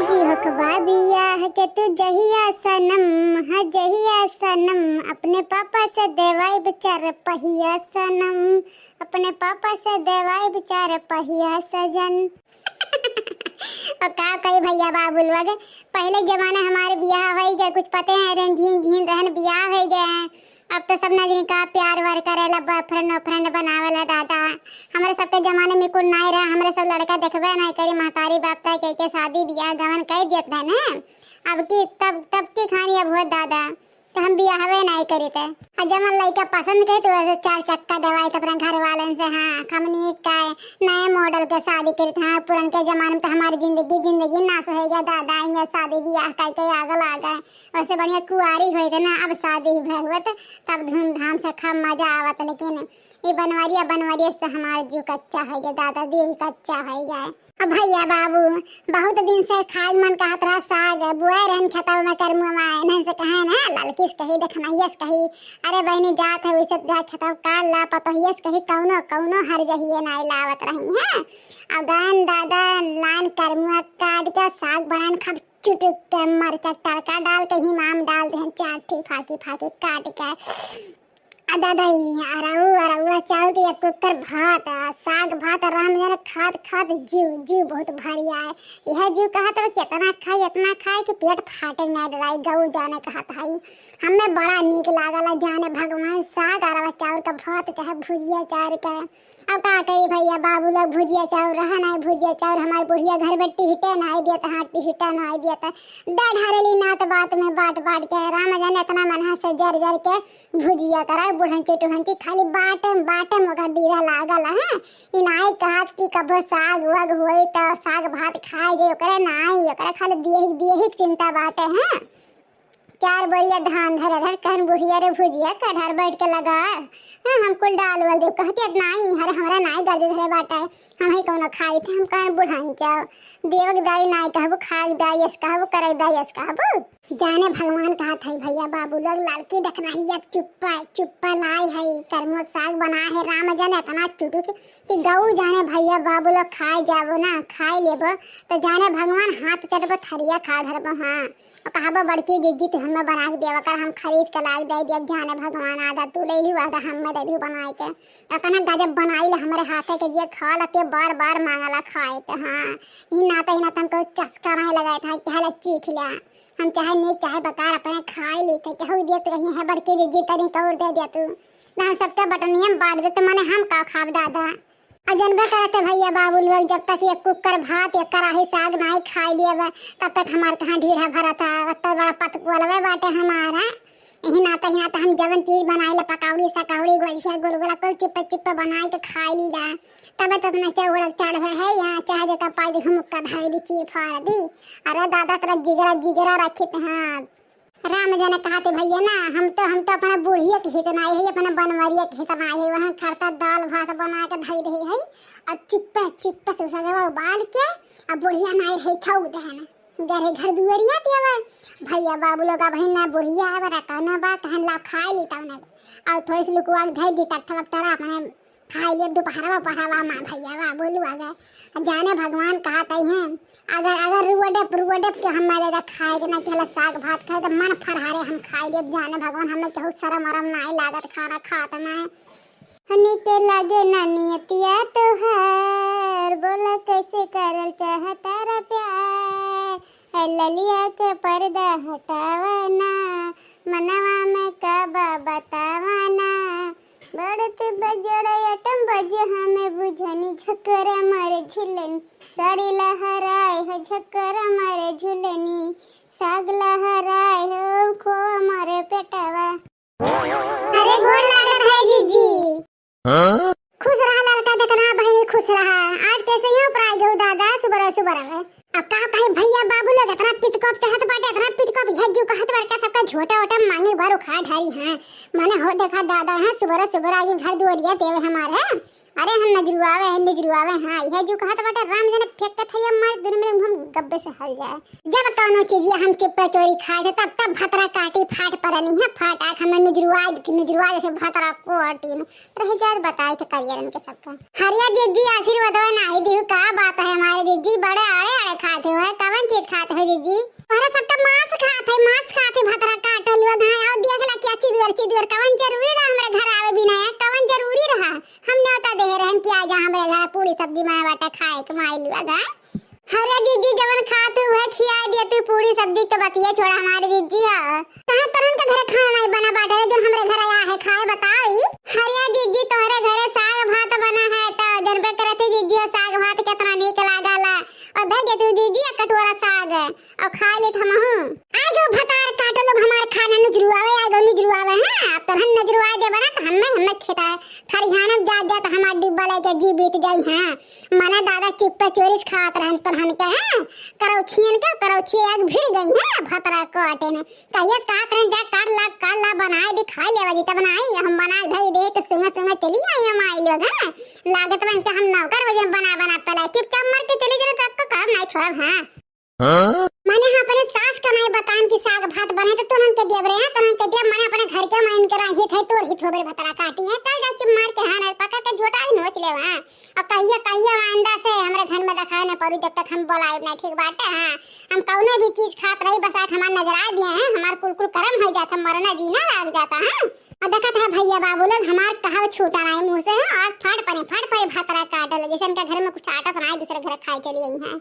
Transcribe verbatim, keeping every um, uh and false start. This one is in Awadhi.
होखबा बियाह के तू जहिया सनम, हाँ जहिया सनम, अपने पापा से देवाइब चार पहिया सनम, अपने पापा से देवाइब चार पहिया सजन। और का कही भैया बाबू लोग, पहले जमाना हमारे बियाह होई गए, कुछ पते हैं रे, झीन झीन रहन बियाह होई गए। अब तो सब नजरी का प्यार व्यार करेला, बॉयफ्रेंड वॉयफ्रेंड बनावेला दादा। हमरे सबके जमाने में कुल नाई रहा, हमरे सब लड़का देखबे नाई करी, महतारी बाप ताई कह के शादी बियाह गवन कह देत रहे ना। अब की तब, तब की खानी अब होत दादा, तो हम बियाहवे नाई करी थे। आ जमन लइका पसंद करे तो ऐसे चार चक्का देवाई तो अपने घर वालन से, हाँ, हमनी का नए मॉडल के शादी करी थे। हाँ, पुरनके जमाने में तो हमारी जिंदगी, जिंदगी नाश हो गया दादा, इनका शादी बियाह कह के आग लागे। वैसे बढ़िया कुआरी होई थे ना, अब शादी भय हुए तो तब धूमधाम से खूब मजा आवत, लेकिन ये बनवरिया, बनवरिया से तो हमारा जीव कच्चा हो गया दादा, दिल कच्चा हो गया। अब भैया बाबू, बहुत दिन से खाए मन कहत रहा साग, बुआए रहन खेतवा में करमुआ में, इन्हन से कहे ना, ललकिस कही, देखनहियस कही, अरे बहनी जात है वैसे जा खेतवा काट ला, पतोहियस कही, कौनो, कौनो हर जहिए नाई लावत रही हैं। अब गन दादा लाइन करमुआ काट के साग बनान खूब चुटुक के मरचा तड़का डाल के हिमाम डाल देहन, चार ठी फाकी फाकी काट के। आ दादा, ई अरऊ, अरउआ चाउर के एक कुकर भात, आ साग भात, राम जाने खात खात जीव, जीव बहुत भरिया है। यह जीव कहत है कि इतना खाई, इतना खाई कि पेट फाटे ना डराई, गऊ जाने कहत है। हमें बड़ा नीक लागल है, जाने भगवान साग अरवा चाउर का भात चाहे भुजिया चाउर के। अब का करी भैया, बाबू लोग भुजिया चाउर रहा ना, भुजिया चाउर हमार बुढ़िया घर में टिहटे ना आई दिया, हाँ टिहटा ना आई दिया। दा ढारेली नात बात में बाट बाट के, राम जाने इतना मनहा से जर जर के भुजिया कराए, बुढ़ंची टुढ़ंची खाली बाटे में, बाटे में ओकर डीरा लागल है। ई नाई कहत कि कबो साग वाग होई त साग भात खाए जे, ओकरे नाई, ओकरे खाली दियही, दियही के चिंता बाटे हैं। चार बोरिया धान धरे रहे, कहन बुढ़िया रे भुजिया का ढार बैठ के लगा। हाँ, हम कुल डाल वाल देव, कहती है, नाई, अरे हमरा नाई गर्दे धरे बाटे, हम ही कौनो खाई थे, हम कहन बुढ़न जाओ, देवक दाई नाई कहबू, खाक दाई यस कहबू, करक दाई यस कहबू। जाने भगवान कहत है भैया बाबू लोग, लालकी देखना ही अब चुप्पा, चुप्पा लाई है, करमुआ साग बना है, राम जाने इतना चुटुक कि गऊ जाने भैया बाबू लोग खाए जाबो ना, खाए लेबो, तो जाने भगवान हाथ चटबो थरिया खा धरबो, हाँ। और कहबो बड़की जिज्जी तू हमें बना के देवा कर, हम खरीद के लाग दे दिया, जाने भगवान आधा तू ले लियो, आधा हमें दे दियो बनाए के। इतना गजब बनाई ले हमरे हाथे के, जे खा लते बार बार मांगला खाए के, हाँ। ई नाते, ई नाते हमको चस्का नहीं लगाए था, कहला चीख लिया। हम चाहे नहीं चाहे बेकार अपने खाए लेते, केहू देत रही है बड़की जिज्जी तनी कौर दे दिया तू। ना हम सबके बटनिया में बांट देते, मने हम का खाब दादा। और जनबे करते भैया बाबू लोग, जब तक एक कुकर भात, एक कराही साग नाई खाए लियब, तब तक हमार कहाँ ढीढ़ा भरत है, ओत्ते बड़ा पतकुलवे बाटे हमारा। यही नाते, ही नाते हम जवन चीज बनाई ला, पकौड़ी, सकौड़ी, गोझिया, गुलगुला, कुल चिप्पे चिप्पे बनाई के खाई ली ला। तबे तो अपना चौड़क चढ़वे है यहाँ, चाहे जेका पाई दी, हम मुक्का धाई दी, चीर फाड़ दी। अरे दादा, तेरा जिगरा, जिगरा रखित हाँ। राम जाने कहते भैया ना, हम तो, हम तो अपना बुढ़िया के हित ना आई है, अपना बनवरिया के हित ना आई है। वहाँ खरता दाल भात बना के धई रही है और चुप्पे, चुप्पे से उसगवा उबाल के और बुढ़िया ना आई है छौक देहन। गरे घर दुआरिया पे आवे। भैया बाबू लोग अब है ना बुढ़िया है, बड़ा कहना बा, कहन ला खाए ली तब ना। और थोड़ी सी लुकवा के धई दी, तक थवक तरा अपने खाई ले दोपहरवा, पहरवा माँ भैया बा बोलू आ गए। अब जाने भगवान कहा तई हैं, अगर, अगर रुआ डप, रुआ डप के हम मरे जा खाए के ना, केला साग भात खाए तो मन फरहारे हम खाई ले। जाने भगवान हमें केहू शरम अरम नाई लागत खाना खात में। नीके लागे ना नियतिया तोहार, बोला कैसे करल चाहता रा प्यार। है ललिया के पर्दा हटावा ना, मनवा में का बा बतावा ना। बढ़त बजड़ atom बजे हमें बुझनी, झकरा मारे झुलनी, साड़ी लहराए हो झकरा मारे झुलनी, साग लहराए हो खो मारे पेटवा। अरे गोड़ लागत है जीजी। हाँ? खुश रहा ललका देखना बहिनी, खुश रहा। आज कैसे यूं प्राय गऊ दादा सुबह सुबह रहे। अब का कहे भैया बाबू लोग, इतना पितकोप चढ़त बाटे, इतना पितकोप, यह जो कहत बाटे सबका झोटा वोटा मांगे भर उखाड़ ढारी हैं। माने हो देखा दादा, हाँ, सुबह सुबह आगे घर दुआरिया देवे हमारे। अरे हम नजरुआवे हैं, नजरुआवे, हाँ, यह जो कहत बाटे राम जाने फेंक के थरिया मार, दुनिया में हम गब्बे से हल जाए। जब कौनो चीजिया हम चुप्पे चोरी खाए थे, तब, तब भतरा काटी फाट परनी है, फाट आँख हमें नजरुआ, नजरुआ जैसे भतरा कोटी न। रह जाए बताए थे करियर इनके सबका। हरिया दीदी आशीर्वाद ना ही दिहु, का बात है हमारे दीदी, बड़े आड़े आड़े खाए थे, वह कवन खात है जीजी? तोहरे सबका मांस खात है, मांस खात है, भतरा काटल हुआ घाय। और देख ला क्या चिदुअर, चिदुअर, कवन जरूरी रहा हमरे घर आवे बिना, कवन जरूरी रहा? हम न्योता देहे रहन कि आजा हमरे घर पूरी सब्जी बना बाटा खाए के माई लुआ घाय। अरे जीजी, जवन खात है उहे खिया दिया तू, पूरी सब्जी तो बतिये छोड़ा हमारे जीजी। हाँ, कहाँ तोहन के घरे खाना नहीं बना बाटे रे, जो हमरे घरे आया है खाए बताई? अरे जीजी, तोहरे घरे साग भात बना है तो जनबे करत है जीजी, साग भात कितना नीक लागला। और दे दे तू जीजी एक कटोरा साग और खा लेत हमहू। आगे भतार काटो लोग हमार खाना नुजरुआवे, आगे नुजरुआवे, हाँ, अब तोहन नुजरुआ दे बना तो हमें, हमें खेता खरिहान में जात जात हमार डिब्बा लेके जी बीत जाई, हाँ। मने दादा चुप्पे चोरी से खात रहन तोहन के, हाँ। करौछियन के, करौछिए आग भिड़ गई, हाँ, भतरा काटे ने। कहिए कहत रहन जा काट ला, काट ला, बनाए दे, खाई लेवा जी, तब बनाई, हम बनाए धई दे तो सुंगे सुंगे चली आई हम आई लोग, हाँ। लागत बन के हम नौकर वजन बना बना पलाई, चुपचाप मर के चली जाओ, तो आपको काम नहीं छोड़ब, हाँ। हाँ? माने हाँ, अपने सास का नहीं बतान कि साग भात बने तो तुरंत के दियब रे, हाँ, तुरंत के दियब, माने अपने घर के माइन के रही थे, तोर ही थोबरे भतरा काटी है, चल जा चुप मार के, हाँ, नहीं पकड़ के झोटा ही नोच ले, हाँ। और कहिए, कहिए आइंदा से हमरे घर में दिखाए न पड़ू, जब तक हम बोलाइब नहीं, ठीक बाटे, हाँ। हम कौनो भी चीज खात रही, बस आके हमार नजर आ दिए हैं, हमार कुल कुल करम हो जात, हम मरना जीना लाग जाता, हाँ। और देखत है भैया बाबू लोग, हमार कहाव छूटा नहीं मुंह से, हाँ, आज फट परे, फट परे भतरा काटल, जैसे उनके घर में कुछ आटत नहीं, दूसरे घर खाए चली आई हैं।